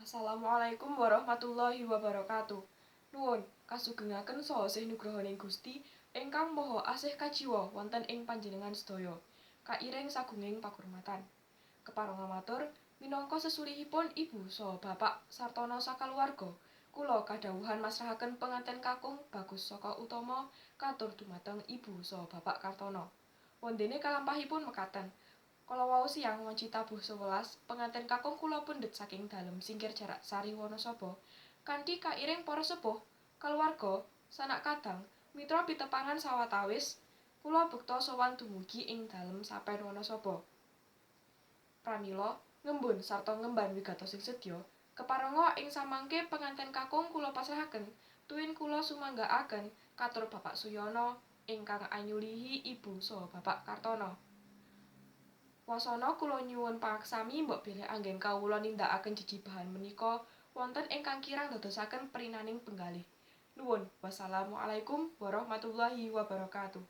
Assalamualaikum warahmatullahi wabarakatuh. Nuwun kasugengaken saha sih nugrohoning Gusti ingkang Maha Asih kajiwa wonten ing panjenengan sedaya. Kairing sagunging pakurmatan. Kepareng matur minangka sesulihipun Ibu saha Bapak Sartono sakaluwarga, kula kadhawuhan masrahaken penganten kakung Bagus Saka Utama katur dumateng Ibu saha Bapak Kartono. Wondene kalampahipun mekaten. Kala wau siang wanci tabuh 11, penganten kakung kula pundhut saking dalem Singkir Jarak Sari Wanasaba kanthi kairing para sepuh, kaluwarga, sanak kadang, mitra pitepangan sawetawis kula bekta sowan dumugi ing dalem Sapen Wanasaba. Pramila ngembun sarta ngemban wigatosing sedya, keparenga ing samangke penganten kakung kula pasrahaken tuwin kula sumanggaaken katur Bapak Suyono ingkang anyulihi Ibu saha Bapak Kartono. Wasana kula nyuwun pangaksami mbok bilih anggen kawula nindakaken jejibahan menika wonten ingkang kirang dadosaken perinaning penggalih. Nuwun. Wassalamualaikum warahmatullahi wabarakatuh.